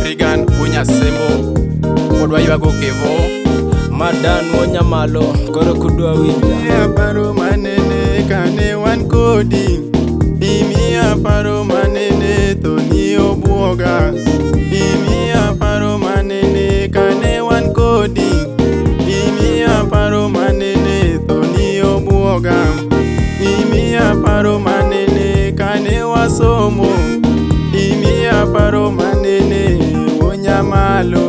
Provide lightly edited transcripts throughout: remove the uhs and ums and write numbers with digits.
Regan Unyasembo pod waywago Kevo. Madan Wonyamalo koro kudwa winja. Imiya paro manene kane wan kodi, imiya paro manene to ni obwoga. Imiya paro manene kane wan kodi, imiya paro manene to ni obwoga. Imiya paro manene kane wasomo, imiya paro manene Wonyamalo.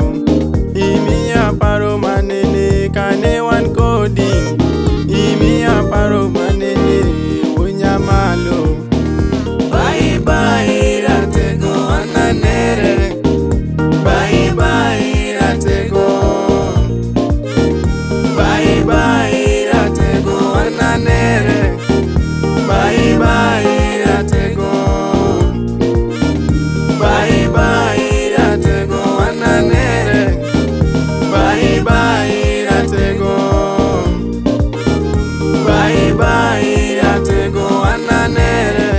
Imiya paro manene kane wan kodi, imiya paro manene Wonyamalo. Bye bye ratego ananere, bye bye ratego, bye bye ratego ananere, bye bye ratego, bye bye ratego ananere, bye bye ratego, bye bye ratego ananere,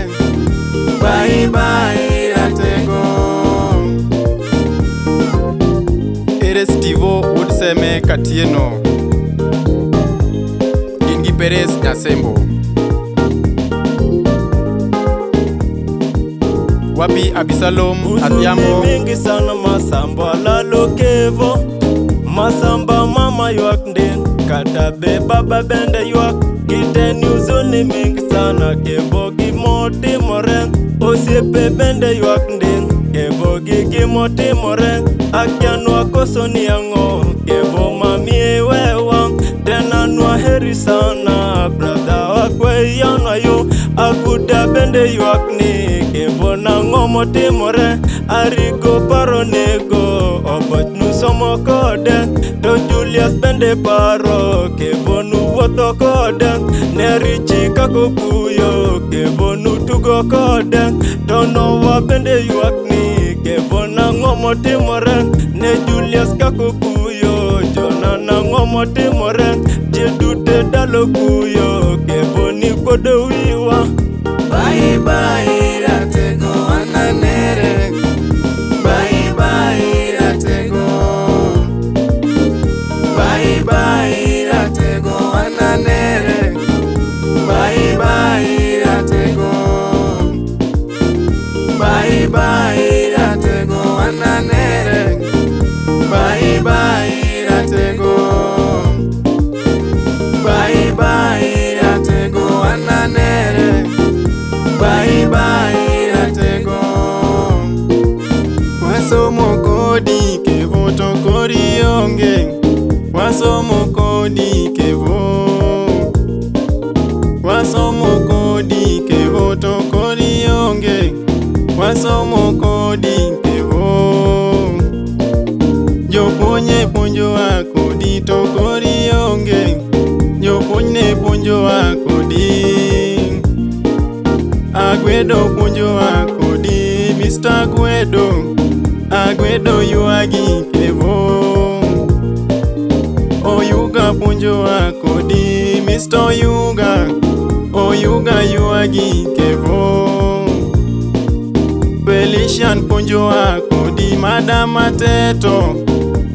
bye bye ratego. Ere Stivo wuod Seme Katieno gin gi Perez Nyasembo. Wapi Abisalom Huzuni Adhiambo mingi sana Masamba lalo Kevo. Masamba mama ywak ndin kata be baba bende ywak. Giteni huzuni mingi sana Kevo gimotimore. Osiepe bende ywak ndin Kevo gi gimotimore. Akia nwakoso ni ang'o Kevo mamie wewa. Tena nwaheri sana brother wakweyanwa yo. Aguda bende ywak ni Kevo nang'o motimore. Arigo paro nego oboch nusomo kode. To Julius bende paro Kevo nuwuotho kode. Ne Richi kakokuyo Kevo nutugo kode. To Nowa bende ywak ni Kevo nang'o motimore. Ne Julius kakokuyo Jona nang'o motimore. Ji duto dalo kuyo Kevo ni kuodo wiwa. Bye bye ratego ananere, bye bye ratego, bye bye ratego ananere, bye bye ratego, bye bye ratego ananere, bye bye ratego, bye bye ratego ananere, bye bye ratego. Wasomo kodi Kevo to kori onge, wasomo kodi Kevo, wasomo kodi Kevo to kori onge, wasomo kodi Kevo. Jopuonj ne puonjowa kodi to kori onge, jopuonj ne puonjowa kodi. Agwedo puonjowa kodi, Mr. Agwedo, Agwedo ywagi Kevo. Oyuga puonjowa kodi, Mr. Oyuga, Oyuga ywagi Kevo. Felician puonjowa kodi, Madam Ateto,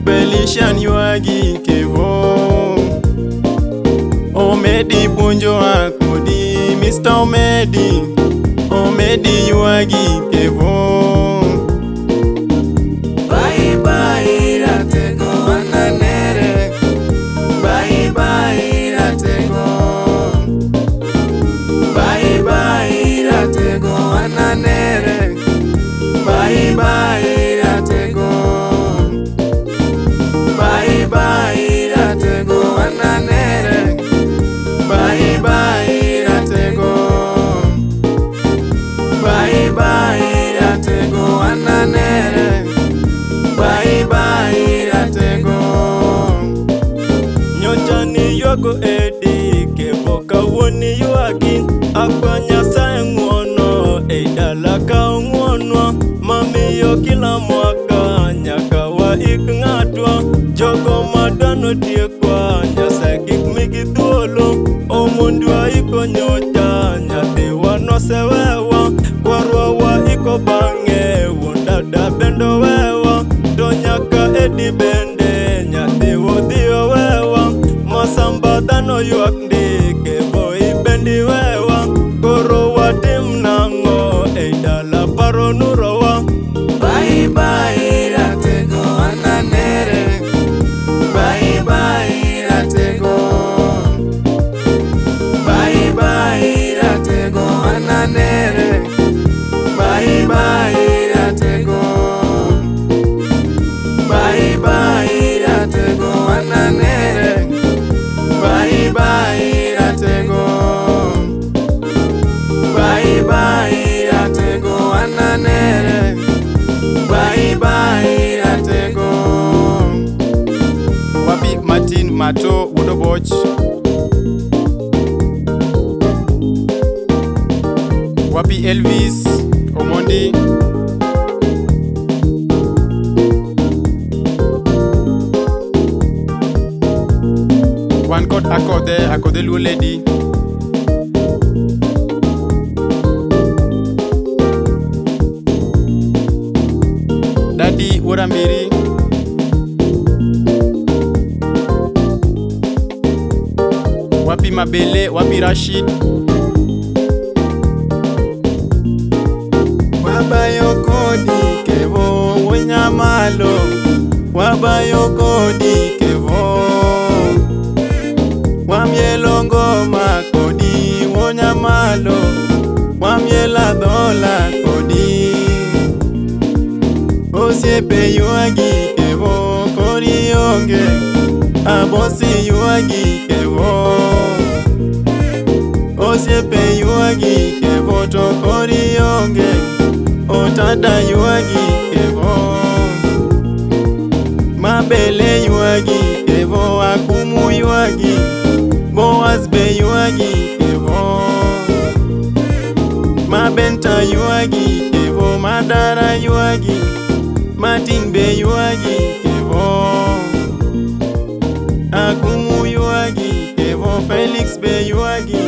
Felician ywagi Kevo. Omedi puonjowa kodi, Mr. Omedi, Omedi ywagi Kevo. Bye bye ratego ananere, bye bye ratego, bye bye ratego ananere, bye bye ratego, bye bye ratego ananere, bye bye ratego, bye bye ratego ananere, bye bye ratego. Nyocha ni ywago Edi Kevo kawuono ywagi. Akwa Nyasaye ng'uono ei dala ka ong'uonwa. Mamiyo kila mwaka nyaka waik ng'atwa. Jogo madwa notiekwa Nyasaye kik migi thuolo. Omondi waiko nyocha nyathiwa nosewewa. Kwarwa waiko bang'e wuon dada bende owewa. Mato Wuod Oboch. Wapi Elvis Omondi. Wan kod Akodhe, Akodhe Luo Lady. Daddy Wuod Ambiri. Wapi Mabele, Wapi Rashid. Wabayo kodi kevo wonyamalo, wabayo kodi kevo, wamielo ngoma kodi wonyamalo, wamiela dhola kodi. Osiepe ywagi kevo kori onge, abosi ywagi kevo. Osiepe ywagi kevo to kori onge, otada ywagi kevo. Mabele ywagi kevo, akumu ywagi, Boaz be ywagi kevo. Mabenta ywagi kevo, Madara ywagi, Martin be ywagi kevo. Akumu ywagi kevo, Felix be ywagi,